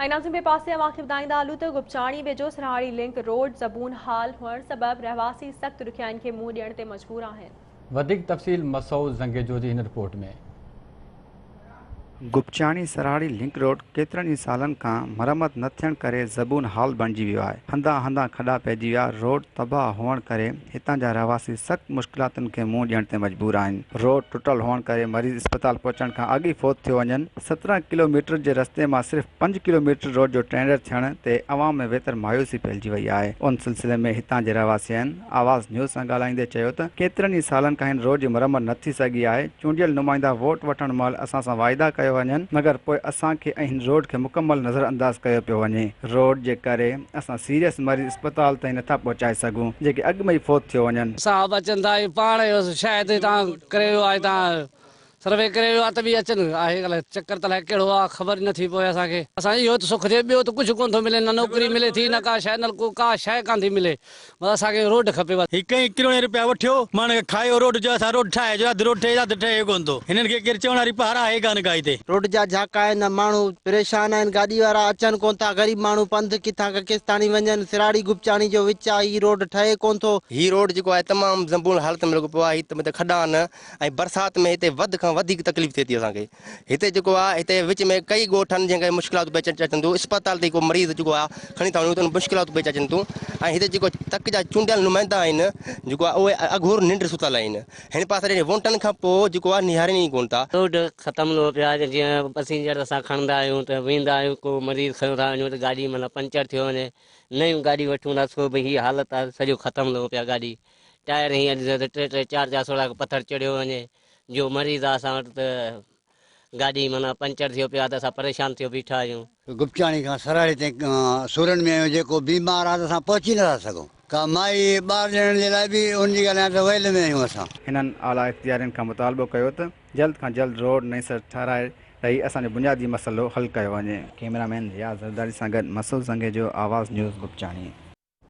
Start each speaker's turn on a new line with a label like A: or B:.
A: ۽ ناظرين ٻئي پاسي اوهان کي ٻڌائيندا هلون ته گپچاڻي ويجهو سرهاڙي لنڪ روڊ زبون حال هئڻ سبب رهواسي سخت ڏکيائين کي منهن ڏيڻ تي مجبور آهن.
B: وڌيڪ تفصيل مسعود زنگيجو جي هن رپورٽ ۾.
C: گپچاڻي سرهاڙي لنڪ روڊ ڪيترن ئي سالن کان مرمت نه ٿيڻ ڪري زبون حال بڻجي ويو آهي، هنڌان هنڌان کڏا پئجي ويا، روڊ تباهه هئڻ ڪري هتان جا رهواسي سخت مشڪلاتن کي منهن ڏيڻ تي مجبور آهن، روڊ ٽٽل هئڻ ڪري مريض اسپتال پهچڻ کان اڳ ئي فوت ٿيو وڃن، 17 ڪلو ميٽر جي رستي مان صرف پنج ڪلو ميٽر روڊ جو ٽينڊر ٿيڻ تي عوام ۾ ويتر مايوسي ڦهلجي وئي آهي. ان سلسلي ۾ هتان جي رهواسين آواز نيوز سان ڳالهائيندي چيو ته ڪيترن ئي سالن کان هن روڊ جي مرمت نه ٿي سگهي آهي، چونڊيل نمائندا ووٽ وٺڻ مهل اسان سان واعدا ڪيو وڃن مگر پوء اسان کي ۽ هن روڊ کي مڪمل نظر انداز ڪيو پيو وڃي، روڊ جي ڪري اسان سيريس مريض اسپتال تائين نٿا پهچائي سگهون جيڪي اڳ ۾ ئي فوت ٿيو وڃن.
D: صاحب اچن ٿا ۽ پاڻ شايد هتان ڪري ويو آهي هتان سروي ڪري ويو آ ته به اچن آهي الائي چڪر ته الائي ڪهڙو آ خبر ئي نٿي پوي اسان کي. اسان کي اهو ته سک ٿئي ٻيو ته ڪجهه ڪونه ٿو ملي نه نوڪري ملي ٿي نه ڪا شيء نه ڪو ڪا شيء ڪانه ٿي ملي بس اسان کي روڊ کپي بس.
E: هي ڪئين ڪروڙين رپيا وٺيو ماڻهن کي کايو روڊ چيو اسان روڊ ٺاهي جو اڌ روڊ ٺهي اڌ ٺهي ڪونه ٿو هنن کي ڪير چوڻ واري پهر آهي ڪانه ڪا هتي.
F: روڊ جا جهاڪا آهن ماڻهو پريشان آهن گاڏي وارا اچن ڪونه ٿا غريب ماڻهو پنڌ ڪٿان کان ڪيستاڻي وڃن سراڙي گپچاڻي جو وچ آ هي روڊ ٺهي ڪونه ٿو.
G: هي روڊ جيڪو آهي تمام زبون حالت ۾ لڳو پيو آهي هي ته مطلب کڏا آهن ۽ برسات ۾ هتي وڌ کان وڌيڪ تڪليف ٿئي ٿي اسان کي هتي جيڪو آهي هتي وچ ۾ ڪئي ڳوٺ آهن جنهن کي مشڪلاتون پيش اچن ٿيون اسپتال تي ڪو مريض جيڪو آهي کڻي ٿا وڃون ته مشڪلاتون پيش اچن ٿيون ۽ هتي جيڪو تڪ جا چونڊيل نمائندا آهن جيڪو آهي اهي اگهور ننڊ ستل آهن هن پاسي ڏي ووٽن کان پوء جيڪو آهي نهارين ئي ڪونه ٿا.
H: روڊ ختم لڳو پيو آهي جيئن پسينجر اسان کڻندا آهيون ته ويندا آهيون ڪو مريض کڻيو ٿا وڃون ته گاڏي معنيٰ پنچر ٿيو وڃي نيون گاڏي وٺون ٿا سو به هي حالت آهي سڄو ختم لڳو پيو آهي گاڏي ٽائر هينئر ڏسو ته ٽي ٽي چار چار سوراخ پٿر چڙهيو وڃي جو مريض آ اسان وٽ ته گاڏي معنيٰ پنچر ٿيو پيو آ ته اسان پريشان ٿيو بيٺا آهيون.
I: گپچاڻي کان سراڙي تائين سورن ۾ آهيون جيڪو بيمار آ ته اسان پهچي نٿا سگهون ڪا مائي ٻار ڄڻڻ جي لاء به ان جي ڳالهه آهي ته ويل ۾ آهيون اسان.
C: هنن اعليٰ اختيارين کان مطالبو ڪيو ته جلد کان جلد روڊ نئين سر ٺهرائي ڏئي اسان جو بنيادي مسئلو حل ڪيو وڃي. ڪئميرا مين رياض زرداري سان گڏ مسعود زنگيجو، آواز نيوز گپچاڻي.